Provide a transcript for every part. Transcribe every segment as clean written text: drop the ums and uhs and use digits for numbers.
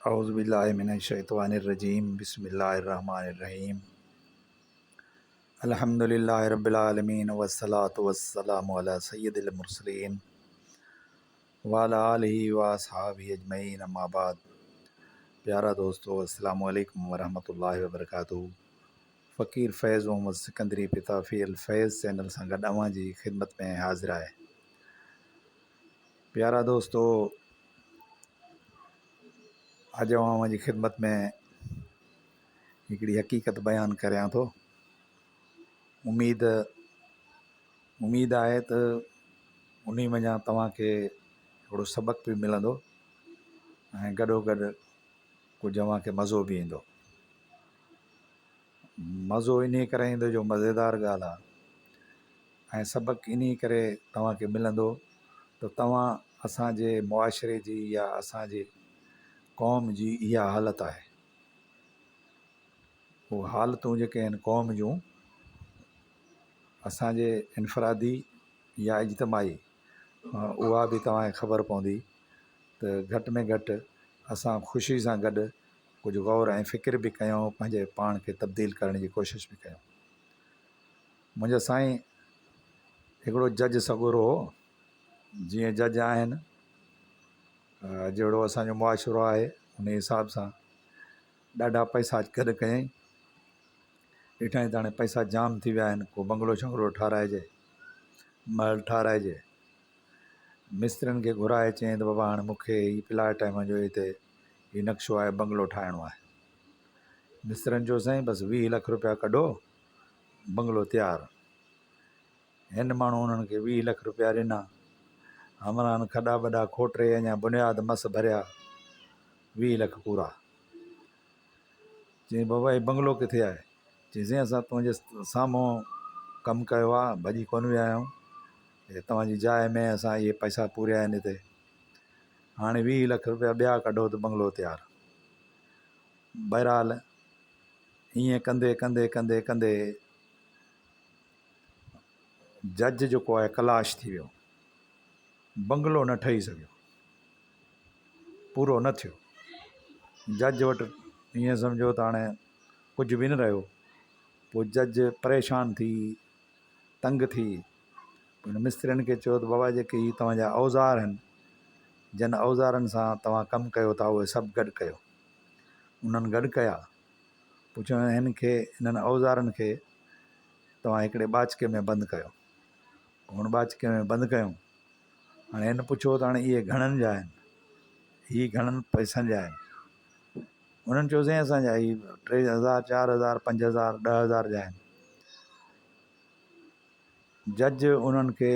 اعوذ بالله من الشيطان الرجيم بسم الله الرحمن الرحيم الحمد لله رب العالمين والصلاة والسلام على سيد المرسلين وعلى آله واصحابه اجمعين اما بعد پيارا دوستو السلام عليڪم ورحمة الله وبرڪاته فقير فيض محمد سڪندري پتافي الفيض چينل سان گڏ اوهان جي خدمت ۾ حاضر آهي. پيارا دوستو اڄ آئون اوهان جي خدمت ۾ هڪڙي حقيقت بيان ڪريان ٿو. اميد اميد آهي ته انهي منجهان توهان کي هڪڙو سبق به ملندو ۽ گڏو گڏ ڪجهه اوهان کي مزو به ايندو. مزو انهيء ڪري ايندو جو مزيدار ڳالهه آهي ۽ سبق انهيء ڪري توهان کي ملندو ته توهان اسان جي معاشري جي يا اسان جي قوم جي اها حالت آهي. اهي حالتون جيڪي آهن قوم جون اسان جي انفرادي يا اجتماعي اها به توهان کي خبر پوندي ته گهٽ ۾ گهٽ اسان خوشي سان گڏ ڪجهه غور ۽ فڪر به ڪيون پنهنجي پاڻ کي تبديل ڪرڻ جي ڪوشش به ڪيون. منهنجا سائين هڪڙو جج سڳورو هو، جيئن جج آهن جهڙو اسان جو معاشرو آهي ان حساب سان ڏاڍا پئسا گڏ ڪيائين. ڏٺائين ته هاڻي پئسا جام ٿي ويا آهن ڪو بنگلو شنگلو ٺهرائجي، محل ٺهرائجي. مسترين کي گهرائي چيائين ته بابا هاڻي مون کي هي پلاٽ آهي منهنجو هتي هي نقشو آهي بنگلو ٺاهڻو آهي. مسترين چيو سائين بس 20 لک روپيا ڪڍو بنگلو تيار. هن ماڻهو انهن کي 20 لک روپيا ڏنا. همراهن کڏا ٻڏا کوٽي اڃا بنياد مس ڀريا 20 لک پورا. چيائين بابا هي بنگلو ڪٿي آهي؟ چيائين سائين اسان تنهنجي سامهون ڪم ڪيو آهي ڀڄي ڪونه ويا آهيون. هي توهان جي جاء ۾ اسان اهي پئسا پوريا آهن هتي. هاڻي 20 لک روپيا ٻيا ڪڍو ته بنگلو تيار. بهرحال ائين ڪندي ڪندي ڪندي ڪندي جج جيڪو آهي ڪلاش ٿي ويو. بنگلو نه ٺهي سگهيو. پورو نه ٿيو. جج وٽ ائين سمجهو ته هاڻي ڪجهه به نه رهيو. پوء جج پريشان ٿي تنگ ٿي هن مسترين کي چيو ته بابا جيڪي هي توهان جا اوزار آهن، جن اوزارن سان توهان ڪم ڪيو ٿا اهي سڀ گڏ ڪيو. انهن گڏ ڪيا. پوء چيائين هن کي انهن اوزارن کي توهان هڪڙي ٻاچڪي ۾ بند ڪيو. هن ٻاچڪي ۾ بند ڪيون. هاڻي هن پڇيو ته هاڻي اهي گهڻن جا آهن؟ هي گهڻن پئسن جا آهن؟ انهن چيو سائين اسان جا هي 3000، 4000، 5000، 10,000 جا آهن. جج انهن کي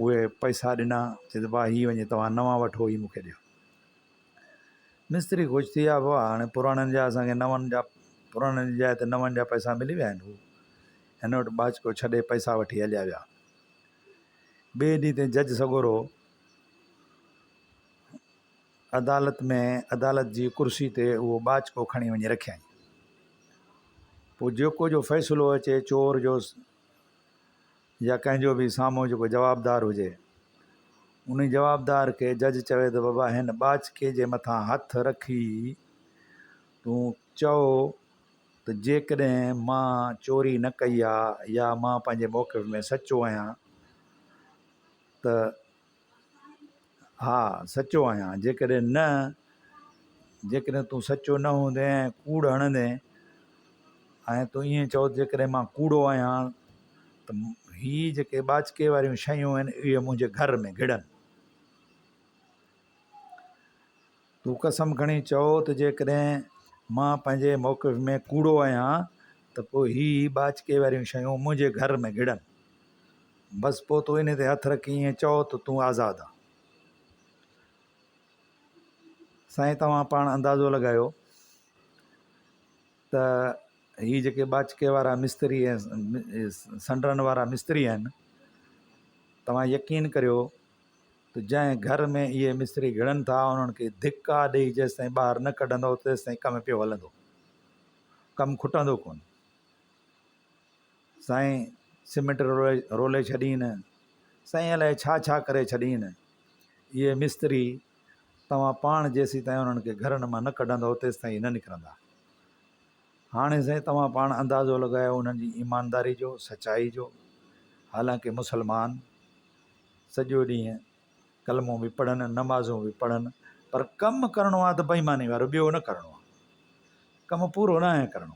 اهي پئسا ڏنا، چي ته ڀاء هي وڃي توهان نوان وٺو هي مون کي ڏيو. مستري خوش ٿي ويا ڀاء هاڻي پراڻن جا اسان کي نون جا پراڻن جي جاء تي نون جا پئسا ملي ويا آهن. هو هن وٽ ٻاچڪو ڇڏي پئسا وٺي هليا ويا. ٻئي ڏينهن تي جج سڳورو عدالت ۾ عدالت جي ڪرسي تي اهو ٻاچڪو کڻي وڃي رکيائين. پوء جيڪو جو فيصلو اچي چور جو يا ڪنهن جو به سامهون جيڪو جوابدار هجي ان جوابدار کي جج چوي ته بابا هن ٻاچڪي جي مٿان هٿ رکي تون چئو ته جيڪڏهن مان چوري نه ڪئي آ يا مان پنهنجي موقف ۾ سچو آهيان ته ها سچو آهيان، جيڪڏهن نه، جيڪڏهن تون سچو نه هوندين ۽ ڪوڙ هڻندين ۽ تون ائين چئو ته جيڪڏهن مان ڪوڙو آهيان ته هي جيڪي ٻاچڪي واريون شيون آهن اهي منهنجي گهر ۾ گهڙن. تون قسم کڻي چئو ته جيڪڏهن مان پنهنجي موقف ۾ ڪوڙو آهيان ته پوء هي ٻاچڪي واريون شيون منهنجي گهر ۾ گهڙن. بس پوء تون انهي تي هٿ رکي ائين چئو ته تون آزاد آن. سائين توهان پاڻ اندازو لڳايو ته هي جيڪي ٻاچڪي وارا مستري ۽ سنڊرن وارا مستري آهن توهان يقين ڪريو ته جنهن گهر ۾ اهي مستري گهڙن ٿا انهن کي ڌڪا ڏئي جيستائين ٻاهر نه ڪڍندو تيستائين ڪم پيو هلندو ڪم کٽندو ڪونه. سائين سيمينٽ رولي ڇڏين، سائين الائي ڇا ڇا ڪري ڇڏين. اهي مستري توهان پاڻ جيسيتائين انهن کي گهرن مان نه ڪڍندؤ تيستائين هي نه نڪرندا. هاڻي سائين توهان پاڻ اندازو لڳايو انهن جي ايمانداري جو، سچائي جو، حالانڪه مسلمان سڄو ڏينهن ڪلمو به پڙهن، نمازون به پڙهن پر ڪم ڪرڻو آهي ته بيماني وارو ٻيو نه ڪرڻو آهي. ڪم پورو ناهي ڪرڻو.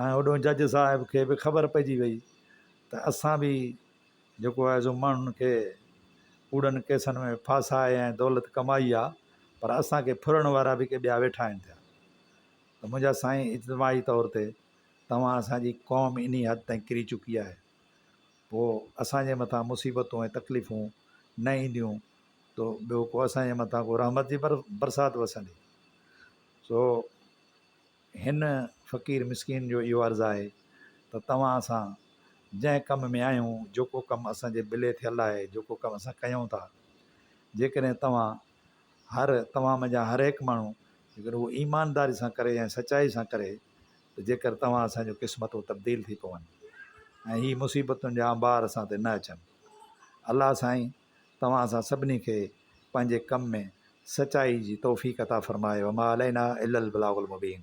۽ هوڏو جج صاحب کي به خبر پئجي وئي ته اسان به جيڪو آهي سو ماڻهن کي ڪوڙن ڪيسن ۾ ڦاسائي ۽ دولت ڪمائي آ پر اسان کي ڦرڻ وارا به ڪي ٻيا ويٺا آهن ٿيا ته منهنجا سائين اجتماعي طور تي توهان اسان جي قوم انهي حد تائين ڪري چڪي آهي پوء اسان جي مٿان مصيبتون ۽ تڪليفون نه اينديون ته ٻيو ڪو اسان جي مٿان ڪو رحمت جي برسات وسندي سو هن فقير مسڪين جو اهو عرض آهي ته توهان اسان جنهن ڪم ۾ آهيون، جيڪو ڪم اسان جي بلي ٿيل آهي، جيڪو ڪم اسان ڪيون ٿا، جيڪڏهن توهان هر توهان منجهان هر هڪ ماڻهو جيڪڏهن اهو ايمانداري سان ڪري ۽ سچائي سان ڪري ته جيڪر توهان اسان جون قسمتون تبديل ٿي پون ۽ هي مصيبتن جا انبار اسان تي نه اچن. الله سائين توهان اسان سڀني کي پنهنجي ڪم ۾ سچائي جي توفيق عطا فرمائي وما علينا الا البلاغ المبين.